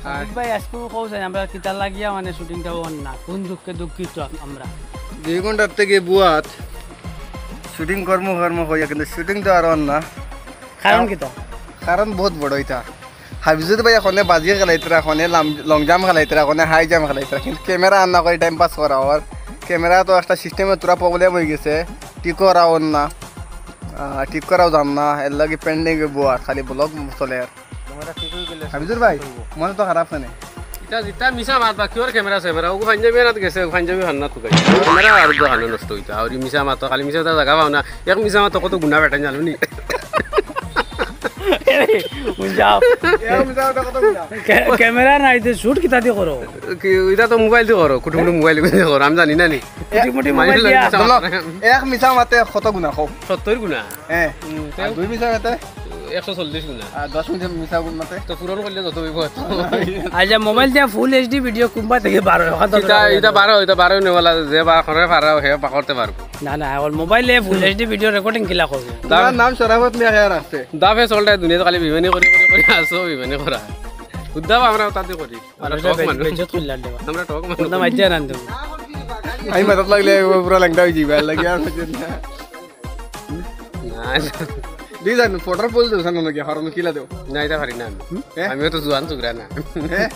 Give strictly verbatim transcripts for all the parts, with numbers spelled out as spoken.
হাবিব ভাই, আইজকু কও চাই আমরা কিতা লাগিয়া মানে শুটিংটা অর না, কোন দুঃখে দুঃখিত আম-, আমরা? দুই ঘন্টার থাকি বুয়াত শুটিং করমু করমু কইয়া, কিন্তু শুটিং তো আর অর না। কারণ কিতা? কারণ বউত বড় ইটা। হাফিজুর ভাই অখনে বাজি খেলাইতরা, অখনে লাম-, লং জাম্প খেলাইতরা, অখনে হাই জাম্প খেলাইতরা, কিন্তু ক্যামেরা আন না করি টাইম পাস করা অর। ক্যামেরা তো একটা সিস্টেমে থুড়া প্রবলেম অইগেছে, ঠিক করা অর না, আহ, ঠিক করাও যার না, এরলাগি পেন্ডিং বুয়াত, খালি ব্লগ চলের। হাফিজুর ভাই, মন তো খারাপ কেনে? ইটা যেটা মিছা মাত বা কিওর ক্যামেরা স্যামেরা, ওগু পাঞ্জাবি আনাত গেছে, ওগু পাঞ্জাবি হান্না তুকাই। ক্যামেরা আর গো হানো নষ্ট অইতা, আর ই মিছা মাত, খালি মিছা মাত জাগা পাও না। এক মিছা মাত কত গুনা বেটাইন জানো নি? বুঝাও। ক্যা-, ক্যামেরা নাই, তে শুট কিতা দি করো? কি, ইটা তো মোবাইল দি করো, কুটু কুটু মোবাইল দি করো, আমি জানি না নি। কুটি মুটি মোবাইল দিয়া। মিছা মাত। এক মিছা মাতে কত গুনা কও? সত্তর গুনা। হ্যাঁ। হুম, আর দুই মিছা মাতে? একশো চল্লিশ গুনা। আর দশ মিছা, মিছা গুন মাতে? তো পূরণ করলে যত অইবো অত। আচ্ছা, মোবাইল দিয়া ফুল এইচডি ভিডিও কুম্বা থাকি বারো? ইটা, ইটা বারো, ইটা বারো নেওয়ালা, যে বা করে পারা, হে বা করতে পারবো। না, না, অখন মোবাইলে ফুল এইচডি ভিডিও রেকর্ডিং কিলা করবো? তোমার নাম শরাফত মিয়া খেয়ার আছে। দাফে চলটায় দুনিয়াত খালি বিমানি করি, করি, করি আসো, বিমানি করা। উদ্ধাব আমরা তাতে করি। আমরা টক মানুষ। বেজ্জত করলাম দেবা। আমরা টক মানুষ। কোনটা মাইজা রান্ধো? আমি মাথাত লাগলে পুরা ল্যাংটা অই যাইবা, লাগে আর মাইজা না। না, না। দি জানো, ফটোর পোজ দেও, জানো নাকি, হরম কিলা দেও? না, ইটা পারি না আমি। হুম? হ্যাঁ? আমিও তো জোয়ান ছোকরা না। হ্যাঁ?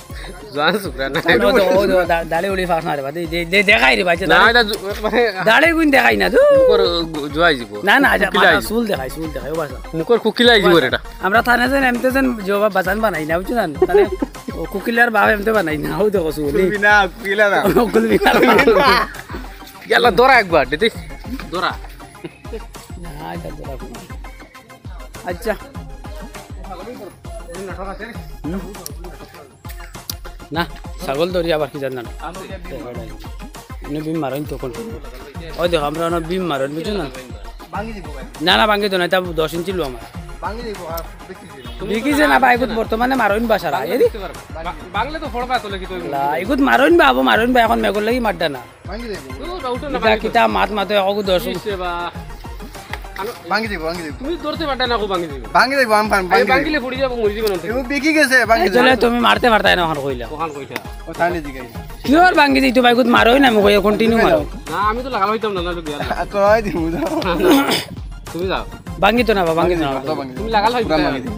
জোয়ান ছোকরা না। ও তো, ও তো, দা-, দাড়ি উড়ি ফাঁস না রে বা, দে, দে, দে, দেখাই রে বা, যে না, দাড়ি, ইটা জু-, মানে, দাড়ি গুন দেখাই না, তো। মুখর গু-, জোয়াই দিব। না, না, আচ্ছা, কিলা মাথা আইব? চুল দেখাই, চুল দেখাই, ও বাসা। মুখর কুকিলা আইব রে এটা। আমরা থানে যেন এমতে যেন জবাব বাজান বানাই না, বুঝছো না? তাহলে ও কুকিলার বাপ এমতে বানাই না, ও দেখো চুল। কুলবি না, কুকিলা না। ও কুলবি না। ইয়াল্লা, ধরা একবার, দিদি। ধরা। না, এটা ধরা কোনো। আচ্ছা। হুম। না, ছাগল ধরি আবার কি জানি না। এনে বিম মারইন তো কোন। ওই দেখো, আমরা অনো বিম মারইন, বুঝছো না? না, না, ভাঙ্গি তো না, এটা দশ ইঞ্চি লো আমার। বিকিছে না বা, এগুত বর্তমানে মারইন বা সারা, এরি? বাংলা তো ফড়বা তো লেখি তো। লা, এগুত মারইন বা, আবো মারইন বা, এখন মেঘর লাগি মারডা না। দূর, উঠো না, ইটা ভাঙ্গি কিতা মাত মাতো, একগু দশ। ইসে বা। আনো। ভাঙ্গি দিব, ভাঙ্গি দিব। তুমি ধরতে পারতা না, কো ভাঙ্গি দিব। ভাঙ্গি দিব, আম ভাঙ্গি, এই ভাঙ্গি ভাঙ্গিলে দিব। পড়ি যাবো, মরি যাবো না। এগু বিকি গেছে, ভাঙ্গি এই চলে, দিব। তুমি মারতে পারতা না, ওখান কইলা। ওখান কইলা। ও, তাহলে জিগাই। কিওর ভাঙ্গি দিতো ভাই, গুত মারোই না, আমি কই, continue মারো। না, আমি তো লাগাল হইতাম না, না, তো গিয়া। তো হয় দিব, যাও। তুমি যাও। ভাঙ্গি তো না বা, ভাঙ্গি তো না। ভাঙ্গি দিব, ভাঙ্গি দিব। তুমি লাগাল হইতা। পুরা ভাঙ্গি দিব।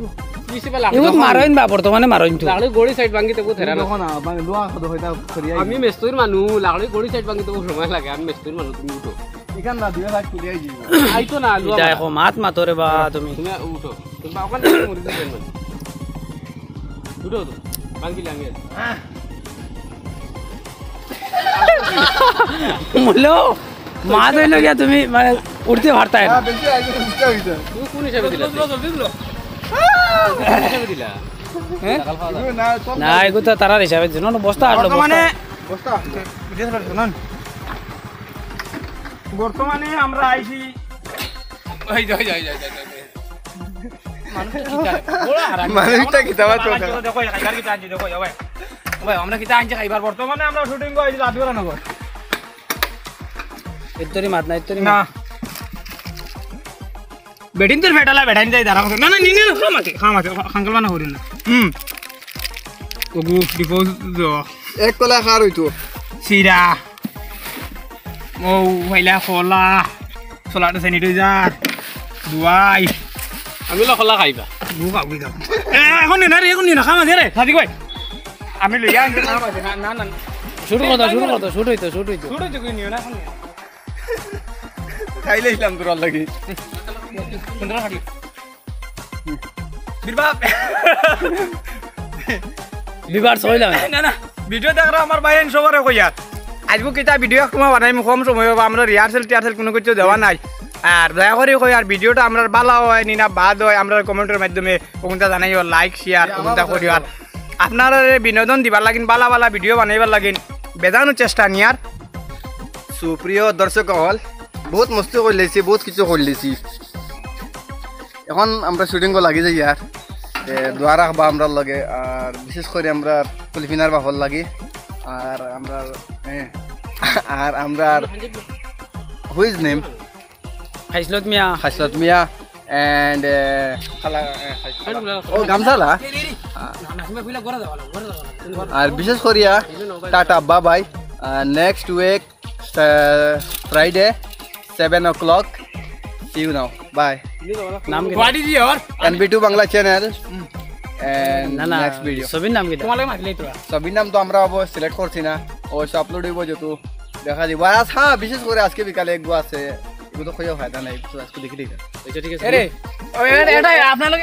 কিসে বা লাগাল? এগুত মারইন বা, বর্তমানে মারইন তো। লাগাল গড়ি সাইড ভাঙ্গি তো বুথ হেরা না। দেখো না, মানে, দোয়া কত হইতা করিয়া। আমি মেস্তরির মানু, লাগাল গড়ি সাইড ভাঙ্গি তো সময় লাগে, আমি মেস্তরির মানু, তুমি উঠো। এখান না, দুই হাত খুলিয়াই দিব। আইতো না, লুয়া ইটা মারা। এখন মাত মাতো রে বা তুমি। তুমি উঠো। তুমি বা ওখান থেকে মরে যাবেন মানে। উঠো তো, ভাঙ্গি লাঙ্গে। মুলো, মাত অইলো গিয়া তুমি, মানে, উঠতে পারতায় না। হ্যাঁ, বেশি আগে উঠতে হইতো। তুমি কোন হিসাবে দিলা? জলদি দিলো, জলদি দিলো। কোন হিসাবে দিলা? হ্যাঁ? না, সব না, এগু তো তারার হিসাবে দিছে। না, না, বস্তা আনলো, বর্তমানে বস্তা। বস্তা। বর্তমানে আমরা আইছি। ওই যে, ওই যে, ওই যে, ওই যে, ওই যে। মানুষটা কিতা? বড় হারামি। মানুষটা কিতা বা তোর? দেখো, এবার কিতা আনছি, দেখো, ওই। ওই, আমরা কিতা আনছি খাইবার? বর্তমানে আমরা shooting করি আইছি লাদুরা নগর। এত্তরি মাত না, এত্তরি না। মাত। বেটিন তোর বেটালা, বেটাইন যাই দাঁড়া। না, না, নি, নি, না, খাম আছে, খাম আছে, খাঙ্গল বানা করি না। হুম। ওগু, ডিপোজ, এক কলা খার হইতো। সিরা। ও, ভাইলা কলা। চলাটা sanitizer। দুয়াই। আমি লো কলা খাইবা। গু খাও, গু খাও। এ, এখন নে না রে, এখন নে না, খাম আছে রে, সাদিক ভাই। আমি লইয়া আনছি, খাম আছে, না, না, না। শুরু করতো, শুরু করতো, শুরু হইতো, শুরু হইতো। শুরু হইতো, কই নিও না, এখন নিও। খাইলে ইসলাম তোর লাগি। সুন্দর খাটি। বীরবাপ। বিবার সইলাম। না, না, video দেখরা আমার ভাই এন সবারে কইয়ার। আজকে কিতা video এক সময় বানাইমু, কম সময় হইবো, আমরা rehearsal টিহার্সেল কোনো কিছু দেওয়া নাই। আর দয়া করি কইয়ার videoটা আমরার ভালা হয় নি না বাদ হয়, আমরার commentর মাধ্যমে ওগুনটা জানাইও, like, share, ওগুনটা করিও। আর আপনারারে বিনোদন দিবার লাগিন, ভালা ভালা video বানাইবার লাগিন, বেজানো চেষ্টা নিয়ার। সুপ্রিয় দর্শক অকল, বহুত মস্তি করিলিছি, বহুত কিছু করিলিছি। এখন আমরা shootingও লাগি যাইয়ার। এ, দোয়া রাখবা আমরার লগে, আর বিশেষ করি আমরা কুলফিনার বাফর লাগি, আর আমরা, এ, আর আমরার, who is name? খাইসলত মিয়া। খাইসলত মিয়া and, এ, খালা, এ, খাইসলত। ও, গামছালা? না, না, তুমি কইলা ঘরে যাওয়া না, ঘরে যাওয়া না। তুমি ঘরে আর বিশেষ করিয়া tata, bye bye. Next week Friday, seven o'clock, see you now, bye। নাম কি? What is your? NB to Bangla channel and না না, next video। ছবির নাম কি? তোমার লাগে মাতিলেই তো। ছবির নাম তো আমরা অবশ্য সিলেক্ট করছি না, অবশ্য আপলোড হইব যত দেখা দিব। আর আজ, হ্যাঁ, বিশেষ করে আজকে বিকালে এগু আছে, এগু তো কইও ফায়দা নাই, তো আজকে দেখি দেখি। আচ্ছা, ঠিক আছে। আরে, ওই, এটা, এটা আপনার লগে